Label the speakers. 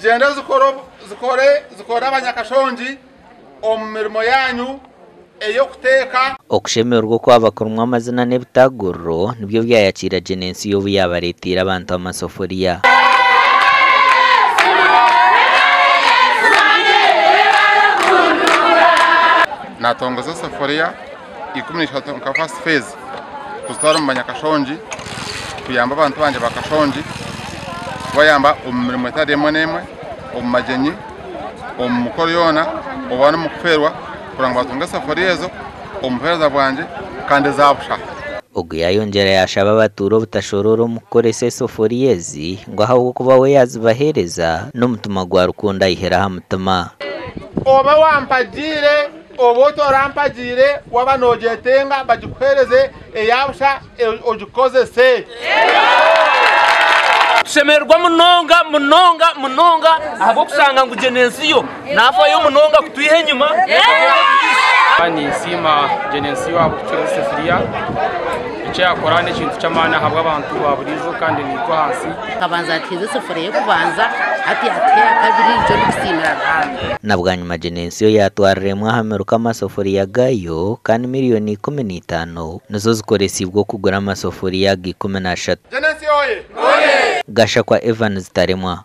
Speaker 1: Zigyende zikore abanyakashongi omu mirimo yaanyu ey'okuteeka.
Speaker 2: Okushemererwa okwaba kurimu amazina n'ebitaaguriro nibyo byayakiira Genensiyo obu yaabareeteire abantu amasafuriya.
Speaker 1: Naatongoza esafuriya 13 nka first phase kuzitwara omu banyakashongi kuyamba abantu bangye ba Kashongi kubayamba omu mirimo etari emwe n'emwe, omu magyenyi, omu mikoro yoona oba n'omu kufeerwa kugira ngu batunge esafuriya ezo omu buheereza bwangye kandi eza busha.
Speaker 2: Ogu yaayongyera yaashaba abatuura obutashoroora omu kukoresa esafuriya ezi ngu ahabw'okuba we yaazibaheereza n'omutima gwa rukundo ayihire aha mutima.
Speaker 1: Obe wampagiire oba otorampagiire waaba noogyetenga bagikuheereze eya busha ogikozese.
Speaker 3: Tushemererwa munonga munonga munonga ahabw'okushanga ngu Genensiyo naafayo munonga kutwiha enyima.
Speaker 4: Ninsiima Genensiyo ahabw'okutuheereza esefuriya. Eki yaakora n'ekintu ky'amaani ahabw'abantu ba buriijo kandi naitwe ahansi.
Speaker 5: Akabanza yatuheereza esefuriya y'okubanza hati yatuha eyakabiri nikyo ndikusiimira Ruhanga.
Speaker 2: Na bwanyima Genensiyo yaatwarira emwe aha miruka amasefuriya gaayo kandi miriyoni 15 nizo zikoresiibwe okugura amasefuriya aga 13.
Speaker 1: Genensiyo oye!
Speaker 2: Gashakwa Evans Taremwa.